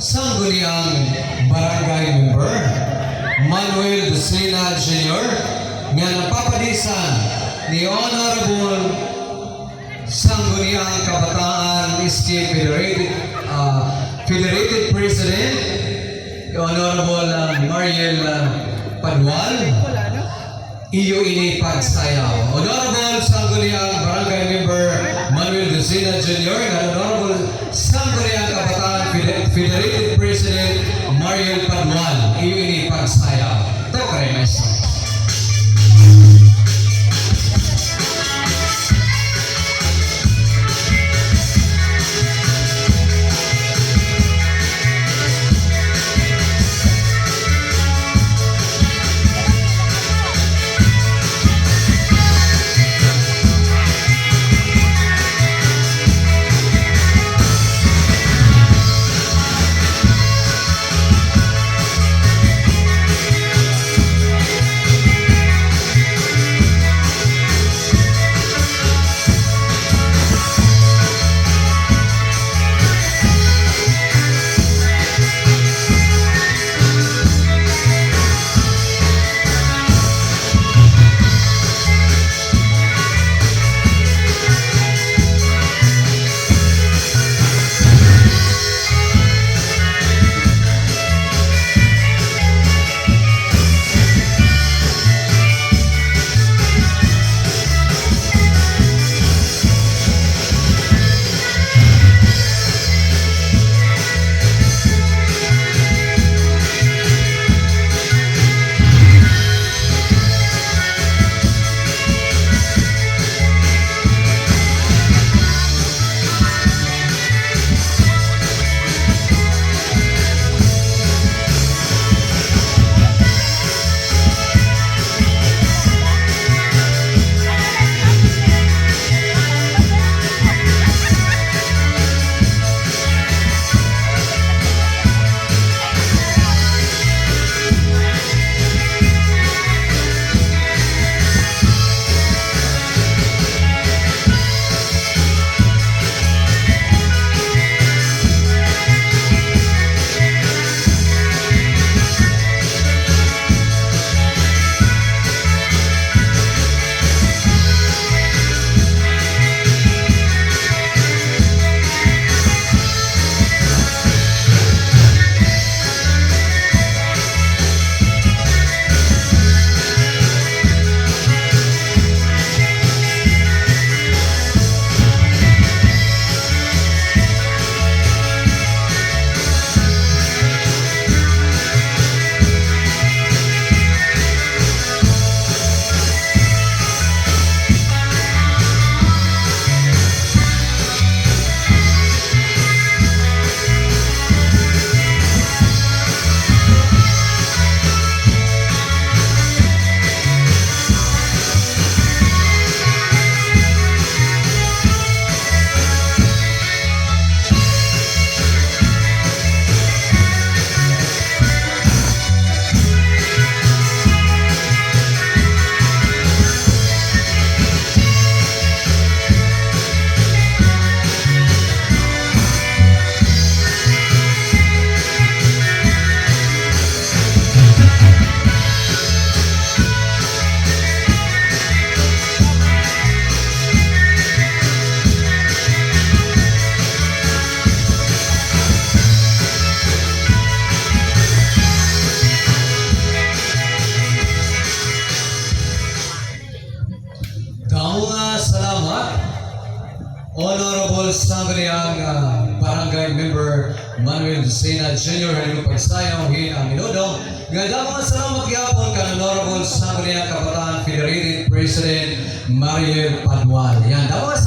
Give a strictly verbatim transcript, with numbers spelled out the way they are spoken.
Sangguniang Barangay Member Manuel Lucena Junior nga napapadisan ni Honorable Sangguniang Kabataan Scheme Federated, ah, Federated President, Honorable, ah, Mariel, ah, Padual. Iyo ini pagsayaw. Honorable Sangguniang Barangay Member Manuel Lucena Junior, ngan Honorable Sangguniang Kabataan Fede-, Federated President Mariel Padual. Iyo ini pagsayaw. Tokay, maestro. Damo nga salamat, Honorable Sangguniang, ah, Barangay Member Manuel Lucena Junior, han imo pagsayaw hin, ah, minudo. Nga damo nga salamat gihapon kan Honorable Sangguniang Kabataan Federated President Mariel Padual. Yan, damo nga